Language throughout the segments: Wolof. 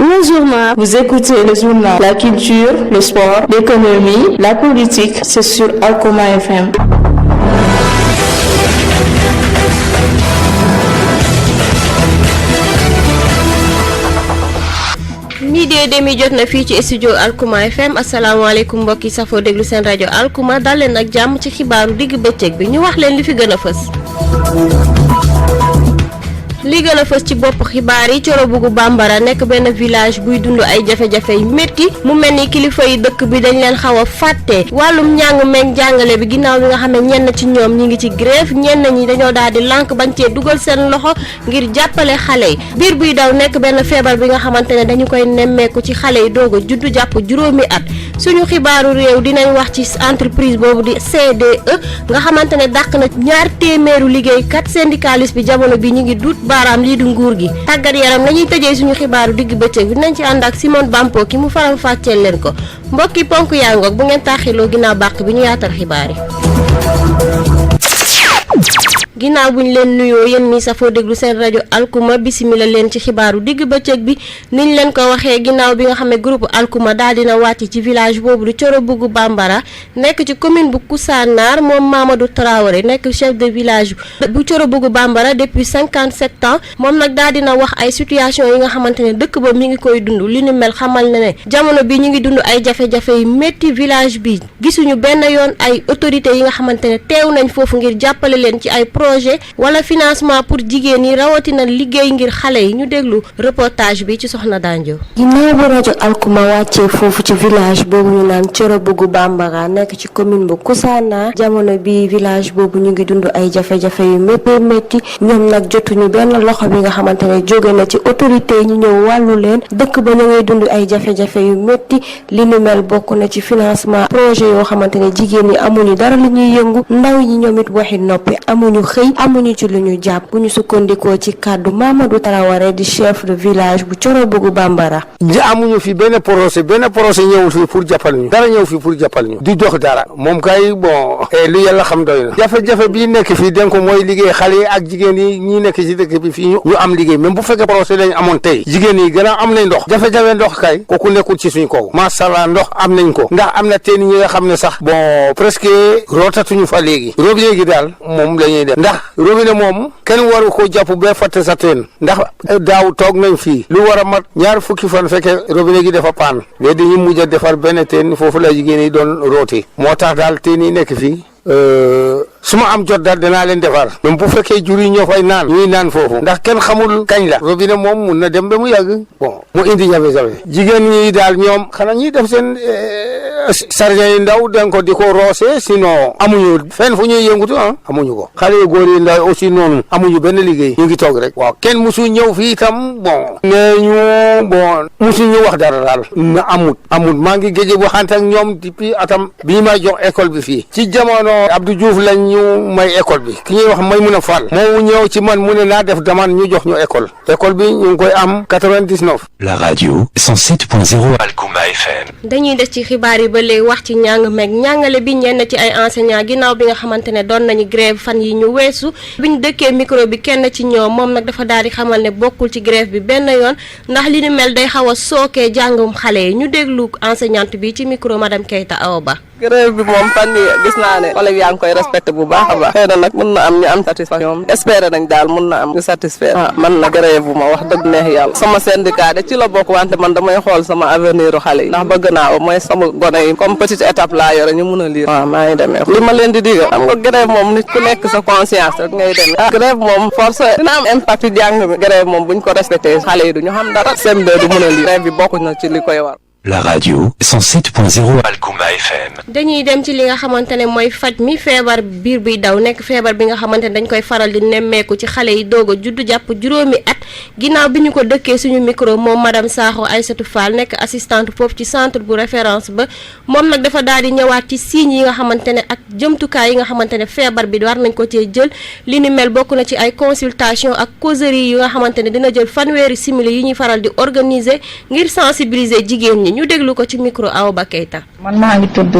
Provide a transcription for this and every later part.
Le journal, vous écoutez le journal, la culture, le sport, l'économie, la politique, c'est sur Alkuma FM. midi et demi jot na fii ci studio Alkuma FM asalaamaaleykum mbokk yi safoo déglu seen rajo Alkuma dal leen ak jàmm ci xibaaru digg bëccëg bi ñu wax leen li fi gën a fës. li gën a fës ci bopp xibaar yi Corobugu Bambara nekk benn village buy dund ay jafe-jafe yu métti mu mel ni kilifa yi dëkk bi dañ leen xaw a fàtte wàllum njàng meeg jàngale bi ginnaaw bi nga xam ne ñenn ci ñoom ñi ngi ci grève ñenn ñi dañoo daal di lànk bañ cee dugal seen loxo ngir jàppale xale yi biir buy daw nekk benn feebar bi nga xamante ne dañu koy nemmeeku ci xale yi doog a juddu jàpp juróomi at suñu xibaaru réew dinañ wax ci entreprise boobu di CDE nga xamante ne dàq na 200 liggéeykat syndicaliste bi jamono bi ñu ngi dut baaraam lii du nguur gi tàggat yaram lañuy tëjee suñu xibaaru digg bëccëg bi dinañ ci ànd ak Simone bampoky mu faram fàcceel leen ko mbokki ponk yaa ngoog bu ngeen taaxiloo ginnaaw bàq bi ñu yaatal xibaar yi. ginnaaw buñ leen nuyoo yéen ñi safoo déglu seen rajo Alkuma bisimila leen ci xibaaru digg bëccëg bi niñ leen ko waxee ginnaaw bi nga xam ne groupe Alkuma daal dina wàcc ci village boobu di Corobugu Bambara nekk ci commune bu Koussanar moom Mamadou Traoré nekk chef de village bu Corobugu Bambara depuis 57 ans moom nag daal dina wax ay situation yi nga xamante ne dëkk ba mi ngi koy dund li ñu mel xamal na ne jamono bi ñu ngi dund ay jafe-jafe yu métti village bi gisuñu benn yoon ay autorités yi nga xamante ne teew nañ foofu ngir jàppale leen ci ay projet wala financement pour jigéen ñi rawatina liggéey ngir xale yi ñu déglu reportage bi ci Sokhna dandio. ginnaaw bu rajo Alkuma wàccee foofu ci village boobu ñu naan Corobugu Bambara nekk ci commune bu Koussanar jamono bi village boobu ñu ngi dund ay jafe-jafe yu métti ñoom nag jotuñu benn loxo bi nga xamante ne jóge na ci autorité yi ñu ñëw wàllu leen dëkk ba ñu ngay dund ay jafe-jafe yu métti li nu mel bokk na ci financement projet yoo xamante ne jigéen ñi amuñu dara li ñuy yëngu ndaw ñi ñoom it waxi noppi amuñu xëy amuñu ci lu ñu jàpp bu ñu sukkandikoo ci kàddu Mamadou Traoré di chef de village bu Corobugu Bambara. amuñu fi benn projet ñëwul fii pour jàppal ñu dara ñëw fii pour jàppal ñu di dox dara moom kay bon lu yàlla xam doy na jafe-jafe bi nekk fii den ko mooy liggéey xale yi ak jigéen yi ñi nekk ci dëkk bi fii ñu am liggéey même bu fekkee projet lañ amoon tey jigéen yi gën a am nañ ndox jafe-jafe ndox kay kooku nekkul ci suñ kaw masala ndox am nañ ko ndax am na teen ñi nga xam ne sax bon presque rootatuñu fa léegi robinet gi daal moom la ñuy def ndax robinet moom kenn waru ko jàpp ba fàtte sa teen ndax daaw toog nañ fii lu war a mat ñaar fukki fan fekkee robinet gi dafa paan ba dañuy mujj a defar benn teen foofu la jigéen yi doon rooti moo tax daal teen yi nekk fii su ma am jot daal danaa leen defar même bu fekkee jur yi ñoo fay naan ñuy naan foofu ndax kenn xamul kañ la robinet moom mun na dem ba mu yàgg bon mu indi jafe-jafe jigéen ñi daal ñoom xanaa ñuy def seen sargent yi ndaw den ko di ko roose sinon amuñu fenn fu ñuy yëngutu amuñu ko xale yu góor yi ndaw aussi noonu amuñu benn liggéey ñu ngi toog rek waaw kenn musu ñëw fii itam bon nee ñu bon musu ñu wax dara daal na amut maa ngi géej waxante ak ñoom depuis atam bi may jox école bi fii ci jamono Abdou Diouf lañ ñu may école bi ki ñuy wax Maymuna Fall moo ñëw ci man mu ne naa def demande ñu jox ñu école bi ñu ngi koy am 99. La radio 107.0 Alkuma FM. dañuy des ci xibaar yi ba léegi wax ci njàng meeg njàngale bi ñenn ci ay enseignants ginnaaw bi nga xamante ne doon nañu grève fan yi ñu weesu bi ñu dëkkee micro bi kenn ci ñoom moom nag dafa daal di xamal ne bokkul ci grève bi benn yoon ndax li ni mel day xaw a sookee jàngum xale yi ñu déglu enseignante bi ci micro madame Keita Awa Ba. grève bi moom fan yi gis naa ne collègue yaa ngi koy respecté bu baax a baax xëy na nag mun na am ñu am satisfaction espérer nañ daal mun na am ñu satisfaire man na grève bu ma wax dëgg neex yàlla sama syndicat de ci la bokk wante man damay xool sama avenir u xale yi ndax bëgg naa mooy sama gone yi comme petite étape laa yore ñu mun a lire waaw maa ngi demee li ma leen di digal xam nga grève moom nit ku nekk sa conscience rek ngay demee grève moom force dina am impact yu jàng mi grève moom buñ ko respecté xale yi du ñu xam dara CM2 du mun a lire grève bi bokk na ci li koy war. La radio 107.0 Alkuma FM. dañuy dem ci li nga xamante ne mooy faj mi feebar biir biy daw nekk feebar bi nga xamante ne dañ koy faral di nemmeeku ci xale yi doog a juddu jàpp juróomi at ginnaaw bi ñu ko dëkkee suñu micro moom madame Sakho Aïssatou Fall nekk assistante foofu ci centre bu référence ba moom nag dafa daal di ñëwaat ci signes yi nga xamante ne ak jëmtukaay yi nga xamante ne feebar bi war nañ ko cee jël li ni mel bokk na ci ay consultation ak causerie yi nga xamante ne dina jël fanweeri simili yi ñuy faral di organiser ngir sensibiliser jigéen ñi ñu déglu ko ci micro Awa Ba Keita. man maa ngi tudd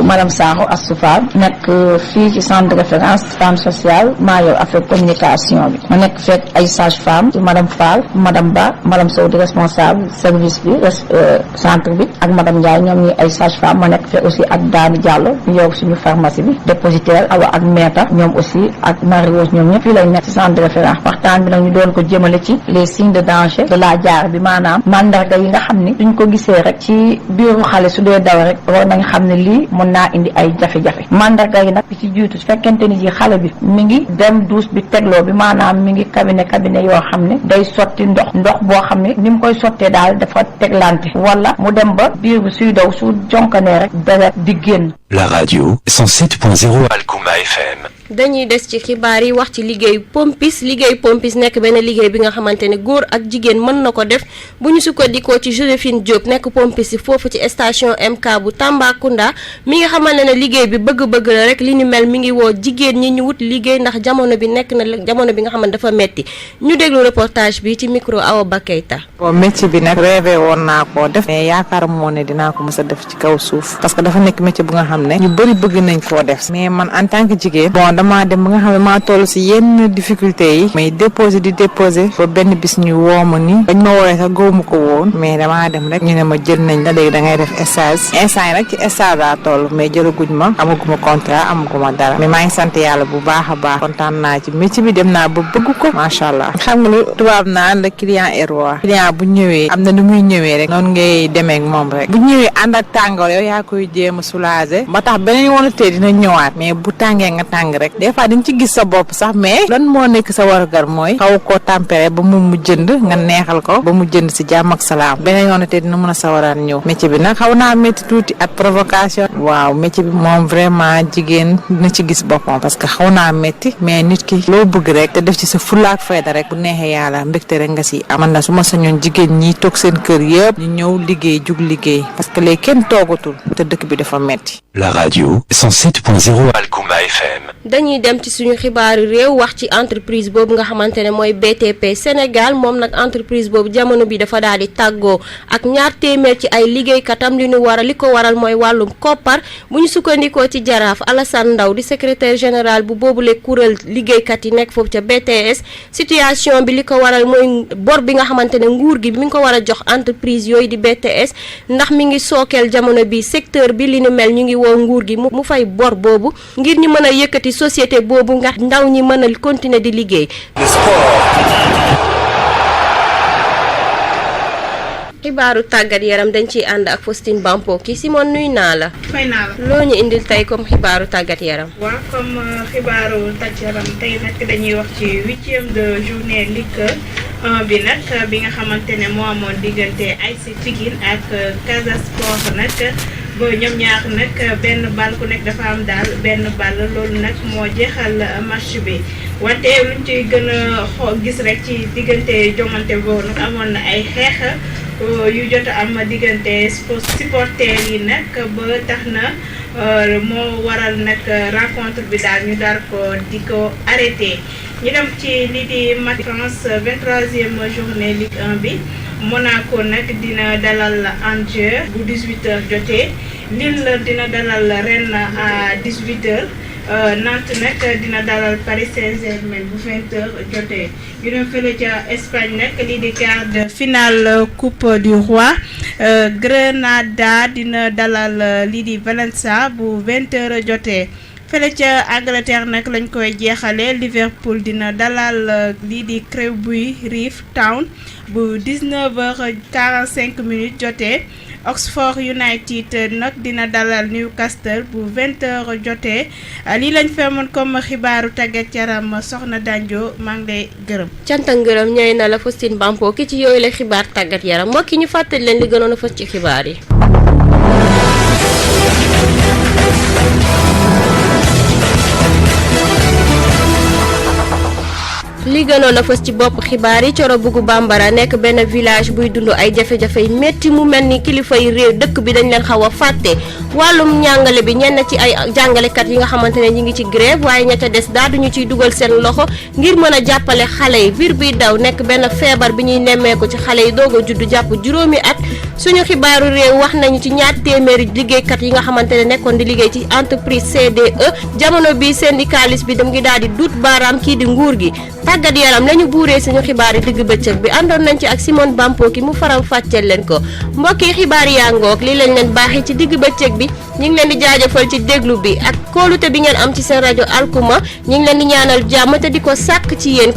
madame Sakho Astou Fall nekk fii ci centre de référence femme sociale maa yor affaire communication bi ma nekk fekk ay sage-femme madame Fall madame Ba madame Sow di responsable service bi centre bi ak madame Ndiaye ñoom ñi ay sage-femme ma nekk fekk aussi ak Daani Diallo ñu yor suñu pharmacie bi dépositaire awa ak Meta ñoom aussi ak Marie Rose ñoom ñëpp fii lay nekk ci centre de référence waxtaan bi nag ñu doon ko jëmale ci les signes de danger de la jaar bi maanaam mandarga yi nga xam ni duñ ko gisee rek ci biiru xale su dee daw rek war nañ xam ne lii mën naa indi ay jafe-jafe mandarga yi nag bi ci jiitu su fekkente ni ji xale bi mi ngi dem douche bi tegloo bi maanaam mi ngi cabinet yoo xam ne day sotti ndox boo xam ne ni mu koy sottee daal dafa teglante wala mu dem ba biir bi suy daw su jonkanee rek deret di génn. La radio 107.0 Alkuma FM. dañuy des ci xibaar yi wax ci liggéey pompis nekk benn liggéey bi nga xamante ne góor ak jigéen mën na ko def bu ñu sukkandikoo ci Joséphine Diop nekk pompis yi foofu ci station MK bu Tambacounda mi nga xamante ne liggéey bi bëgg-bëgg la rek li ni mel mi ngi woo jigéen ñi ñu wut liggéey ndax jamono bi nekk na jamono bi nga xamante dafa metti ñu déglu reportage bi ci micro Awa Bakayta. bon métier bi nag rêvé woon naa koo def mais yaakaar moo ne dinaa ko mës a def ci kaw suuf parce que dafa nekk métier bu nga xam ne ñu bëri bëgg nañ koo def mais man en tant que jigéen damaa dem ba nga xam ne maa toll si yenn difficulté yi may déposé ba benn bis ñu woo ma ni bañ ma woowee sax góomu ko woon mais damaa dem rek ñu ne ma jël nañ la léegi da ngay def stage instant yi nag ci stage laa toll mais jëlaguñ ma amaguma contrat amaguma dara mais maa ngi sant yàlla bu baax a baax kontaan naa ci métier bi dem naa ba bëgg ko macha allah xam nga lu tubaab naan le client est roi client bu ñëwee am na nu muy ñëwee rek noonu ngay demee ak moom rek bu ñëwee ànd ak tàngoor yow yaa koy jéem a soulager ba tax beneen woon tey dina ñëwaat mais bu tàngee nga tàng rek des fois dañ ci gis sa bopp sax mais lan moo nekk sa warugar mooy xaw koo tempéré ba mu jënd nga neexal ko ba mu jënd si jàmm ak salaam beneen yoon te dina mën a sawaraan ñëw métier bi nag xaw naa métti tuuti ak provocation waaw métier bi moom vraiment jigéen dina ci gis boppam parce que xaw naa métti mais nit ki loo bëgg rek te def ci sa fulaak fayda rek bu neexee yàlla mbégte rek nga si aman na su ma sañoon jigéen ñi toog seen kër yëpp ñu ñëw liggéey jug liggéey parce que léegi kenn toogatul te dëkk bi dafa métti. La radio 107.0 Alkuma FM. dañuy dem ci suñu xibaaru réew wax ci entreprise boobu nga xamante ne mooy BTP Sénégal moom nag entreprise boobu jamono bi dafa daal di tàggoo ak 200 ci ay liggéeykatam li ko waral mooy wàllum koppar bu ñu sukkandikoo ci jaraaf Alassane Ndaw di secrétaire général bu boobule kuréel liggéeykat yi nekk foofu ca BTS situation bi li ko waral mooy bor bi nga xamante ne nguur gi mi ngi ko war a jox entreprise yooyu di BTS ndax mi ngi sookeel jamono bi secteur bi li ni mel ñu ngi woo nguur gi mu fay bor boobu ngir ñu mën a yëkkati société boobu nga ndaw ñi mën a continuer di liggéey. xibaaru tàggat yaram dañ ciy ànd ak Faustine Bampoky Simone nuy naa la. fay naa la. loo ñu indil tey comme xibaaru tàggat yaram. waaw comme xibaaru tàggat yaram tey nag dañuy wax ci 8e de journée Ligue 1 bi nag bi nga xamante ne moo amoon diggante AS Pikine ak Casa Sport nag. ba ñoom ñaar nag benn bal ku nekk dafa am daal benn bal loolu nag moo jeexal match bi wante luñ ciy gën a gis rek ci diggante jongante boobu nag amoon na ay xeex yu jot am diggante supporters yi nag ba tax na moo waral nag rencontre bi daal ñu dar ko di ko arrêté ñu dem ci lii di match France 23e journée Ligue 1 bi Monaco nag dina dalal Angers bu 18h jotee Lille dina dalal Rennes à 18h Nantes nag dina dalal Paris Saint-Germain bu 20h jotee ñu dem fële ca Espagne nag lii di quart de finale Coupe du Roi Grenada dina dalal lii di Valencia bu 20h jotee. fële ca Angleterre nag lañ koy jeexalee Liverpool dina dalal lii di Crewe Town bu 19h45 jotee Oxford United nag dina dalal Newcastle bu 20h jotee lii lañ feemoon comme xibaaru tàggat yaram Sokhna dandio maa ngi lay gërëm. cant ak ngërëm ñooy na la Faustine Bampoky ci yooyu la xibaar tàggat yaram mbokk yi ñu fàttali leen li gënoon a fës ci xibaar yi. li gënoon a fës ci bopp xibaar yi Coro Bugu Bambara nekk benn village buy dund ay jafe-jafe yu métti mu mel ni kilifa yi réew dëkk bi dañ leen xaw a fàtte wàllum njàngale bi ñenn ci ay jàngalekat yi nga xamante ne ñi ngi ci grève waaye ña ca des daa duñu ciy dugal seen loxo ngir mën a jàppale xale yi biir biy daw nekk benn feebar bi ñuy nemmeeku ci xale yi doog a juddu jàpp juróomi at suñu xibaaru réew wax nañu ci ñaar téeméeri liggéeykat yi nga xamante ne nekkoon di liggéey ci entreprise CDE jamono bi syndicaliste bi dem ngi daal di dut baaraam kii di nguur gi tàggat yaram lañu buuree suñu xibaar yi digg bëccëg bi àndoon nañ ci ak Simone bampoky mu faram fàcceel leen ko mbokk yi xibaar yaa ngoog lii lañ leen baaxee ci digg bëccëg bi ñu ngi leen di jaajëfal ci déglu bi ak kóolute bi ngeen am ci seen rajo alkuma ñu ngi leen di ñaanal jàmm te di ko sàkk ci yéen